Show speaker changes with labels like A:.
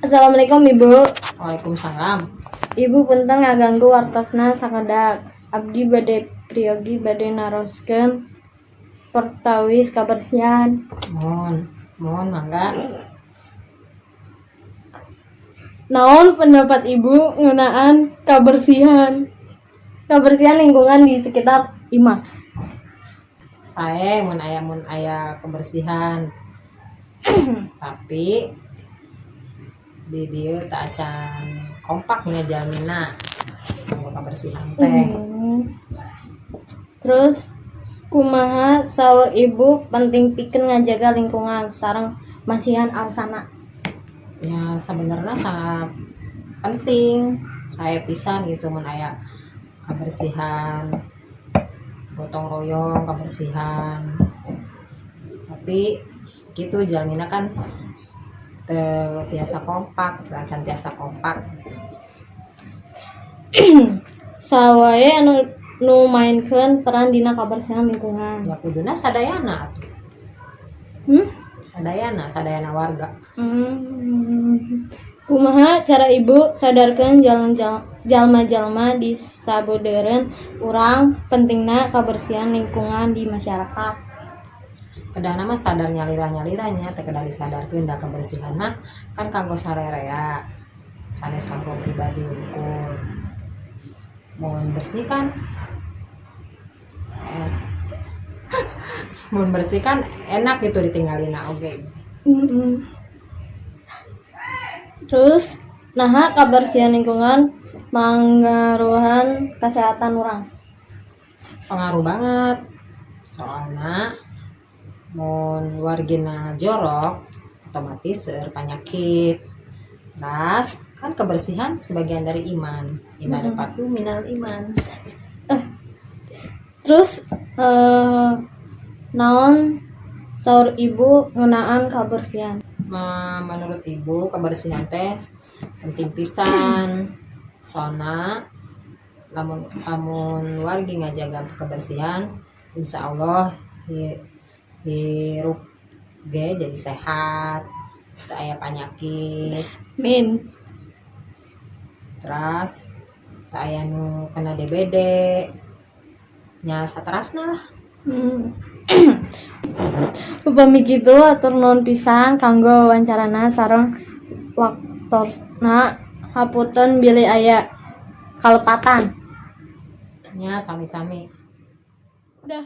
A: Assalamualaikum, Ibu.
B: Waalaikumsalam.
A: Ibu, punten ngaganggu waktosna sakedap. Abdi bade peryogi, bade naroskeun perkawis kabersihan.
B: Muhun, muhun, mangga.
A: Naon pendapat Ibu ngeunaan kabersihan kabersihan lingkungan di sekitar imah?
B: Sae mun aya kebersihan. Tapi di dieu teu acan kompak nya jalmina kanggo kabersihan teh.
A: Terus kumaha saur Ibu penting pikeun ngajaga lingkungan sareng masihan alasana?
B: Ya, sebenarnya sangat penting, sae pisan gitu mun aya kebersihan, gotong royong kebersihan. Tapi gitu, jalmina kan teu tiasa kompak, teu acan tiasa kompak.
A: Saha wae anu nu maenkeun peran dina kabersihan lingkungan?
B: Ya, kuduna sadayana atuh.
A: Hmm?
B: Sadayana, sadayana warga.
A: Kumaha cara Ibu sadarkeun jalma-jalma di sabudeureun urang pentingna kabersihan lingkungan di masyarakat?
B: Kedahna mah sadar nyalira-nyalira nya, teu kedah disadarkeun, da kebersihan mah kan kanggo sarerea, sanes kanggo pribadi hungkul. Mun bersih kan eh, mun bersih kan enak gitu ditinggalina oge.
A: Terus naha kabersihan lingkungan mangaruhan kesehatan urang?
B: Pengaruh banget, soalna mun wargina jorok otomatis seueur penyakit. Terus kan kebersihan sebagian dari iman, innadzofatu minal iman.
A: Terus naon saur Ibu ngeunaan kabersihan?
B: Menurut Ibu, kebersihan teh penting pisan, soalna lamun lamun wargi ngajaga kebersihan, insya Allah hirup ge jadi sehat, teu aya penyakit.
A: Min.
B: Terus teu aya nu kena DBD nya, saterasna lah.
A: Upami kitu, hatur nuhun pisan kanggo wawancarana sareng waktosna. Hapunten bilih aya kalepatan.
B: Nya, sami-sami.
A: Dah.